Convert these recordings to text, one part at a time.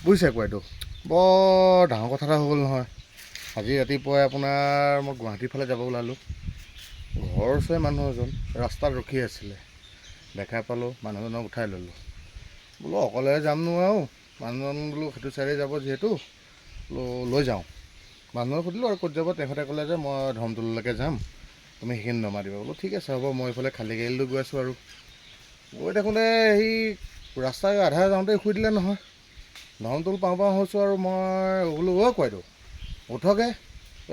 বুজিছে কোৱাইটো, বৰ ডাঙৰ কথা এটা হৈ গ'ল নহয়। আজি ৰাতিপুৱাই আপোনাৰ মই গুৱাহাটীৰ ফালে যাব ওলালোঁ। ঘৰৰ ওচৰৰে মানুহ এজন ৰাস্তাত ৰখি আছিলে, দেখা পালোঁ, মানুহজনক উঠাই ল'লোঁ। বোলো অকলে যাম নোৱাৰোঁ, মানুহজন বোলো সেইটো ছাইডে যাব যিহেতু, বোলো লৈ যাওঁ। মানুহজনক সুধিলোঁ আৰু ক'ত যাব, তেখেতে ক'লে যে মই ধৰমটোললৈকে যাম, তুমি সেইখিনি নমাই দিবা। বোলো ঠিক আছে হ'ব, মই এইফালে খালী গাড়ী লৈ গৈ আছোঁ। আৰু গৈ থাকোঁতে সি ৰাস্তাৰ আধা যাওঁতে শুই দিলে নহয়। ধৰমটোল পাওঁ পাওঁ হৈছোঁ আৰু মই বোলো অ' কোৱাইটো উঠকে,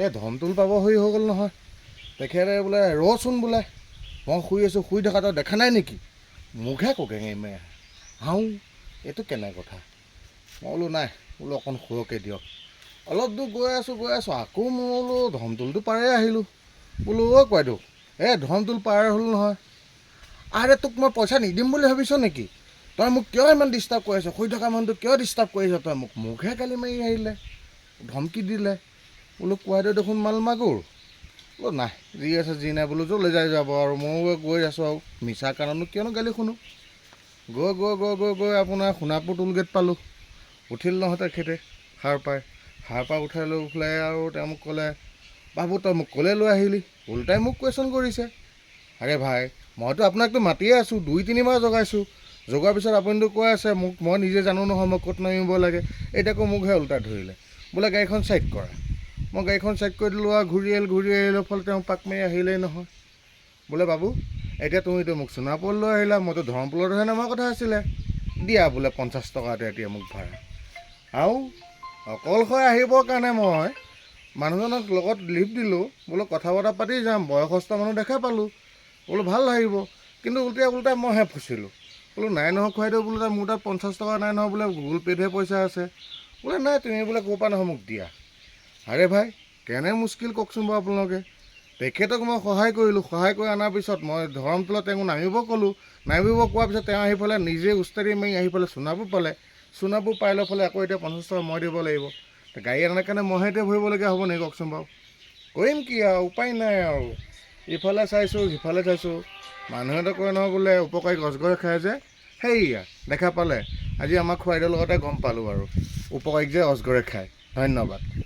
এই ধৰমটোল পাব হৈ গ'ল নহয়। তেখেতে বোলে ৰচোন বোলে, মই শুই আছোঁ, শুই থকা তই দেখা নাই নেকি? মোকহে ককেঙে মাৰি আহে। হাও, এইটো কেনে কথা? মই বোলো নাই, বোলো অকণ শুৱকে দিয়ক। অলপ দূৰ গৈ আছোঁ গৈ আছোঁ, আকৌ মই বোলো ধৰমটোলটো পাৰে আহিলোঁ। বোলো অ' কোৱাইটো, এই ধৰমটোল পাৰ হ'ল নহয়। আৰে তোক মই পইচা নিদিম বুলি ভাবিছ নেকি? তই মোক কিয় ইমান ডিষ্টাৰ্ব কৰি আছ? শুই থকা মানুহটোক কিয় ডিষ্টাৰ্ব কৰিছ তই মোক? মোকহে গালি মাৰি আহিলে, ধমকি দিলে। বোলো কোৱাইটো দেখোন মাল মাগুৰ। বোলো নাই, যি আছে যি নাই, বোলো য'লৈ যাই যাব আৰু ময়ো গৈ আছোঁ। আৰু মিছা কাৰণনো কিয়নো গালি শুনো? গৈ গৈ গৈ গৈ গৈ আপোনাৰ সোণাপুৰ টোলগেট পালোঁ। উঠিল নহয় তেখেতে সাৰ পাই। সাৰ পাই উঠাই লৈ পেলাই আৰু তেওঁ মোক ক'লে, বাবু তই মোক ক'লৈ লৈ আহিলি? ওলোটাই মোক কুৱেশ্যন কৰিছে। আৰে ভাই, মইতো আপোনাকতো মাতিয়ে আছোঁ, 2-3 বাৰ জগাইছোঁ। জগোৱাৰ পিছত আপুনিতো কৈ আছে মোক, মই নিজে জানো নহয় মই ক'ত নামিব লাগে। এতিয়া আকৌ মোকহে ওলোটা ধৰিলে, বোলে গাড়ীখন ছাইড কৰা। মই গাড়ীখন ছাইড কৰি দিলোঁ আৰু ঘূৰি আহিল। ঘূৰি আহিলৰ ফলত তেওঁ পাক মাৰি আহিলেই নহয়। বোলে বাবু, এতিয়া তুমিতো মোক সোণাপুৰ লৈ আহিলা, মইতো ধৰমপুৰতহে নমা কথা আছিলে। দিয়া বোলে 50 টকা এটা এতিয়া মোক ভাড়া। আৰু অকলশৰে আহিবৰ কাৰণে মই মানুহজনক লগত লিফ্ট দিলোঁ, বোলো কথা বতৰা পাতি যাম, বয়সস্থ মানুহ দেখা পালোঁ, বোলো ভাল লাগিব। কিন্তু উল্টাই উল্টাই মইহে ফচিলোঁ। বোলো নাই নহয় খুৱাই দিওঁ, বোলো মোৰ তাত 50 টকা নাই নহয়, বোলে গুগল পে'তহে পইচা আছে। বোলে নাই, তুমি বোলে ক'ৰ পৰা নহয় মোক দিয়া। আৰে ভাই, কেনে মুস্কিল কওকচোন বাৰু আপোনালোকে। তেখেতক মই সহায় কৰিলোঁ। সহায় কৰি অনাৰ পিছত মই ধৰমটোলত তেওঁক নামিব ক'লোঁ। নামিব কোৱাৰ পিছত তেওঁ আহি পেলাই নিজে উস্তাদি মাৰি আহি পেলাই সোণাপুৰ পালে। সোণাপুৰ পাই লৈ পেলাই আকৌ এতিয়া 50 টকা মই দিব লাগিব। গাড়ী অনাৰ কাৰণে মইহে এতিয়া ভৰিবলগীয়া হ'ব নেকি কওকচোন বাৰু? কৰিম কি আৰু, উপায় নাই। আৰু ইফালে চাইছোঁ, সিফালে চাইছোঁ। মানুহেতো কয় নহয় বোলে উপকাৰীক অজগৰে খায় যে, সেইয়া দেখা পালে আজি আমাৰ খুৱাইদেউৰ লগতে গম পালোঁ আৰু উপকাৰীক যে অজগৰে খায়। ধন্যবাদ।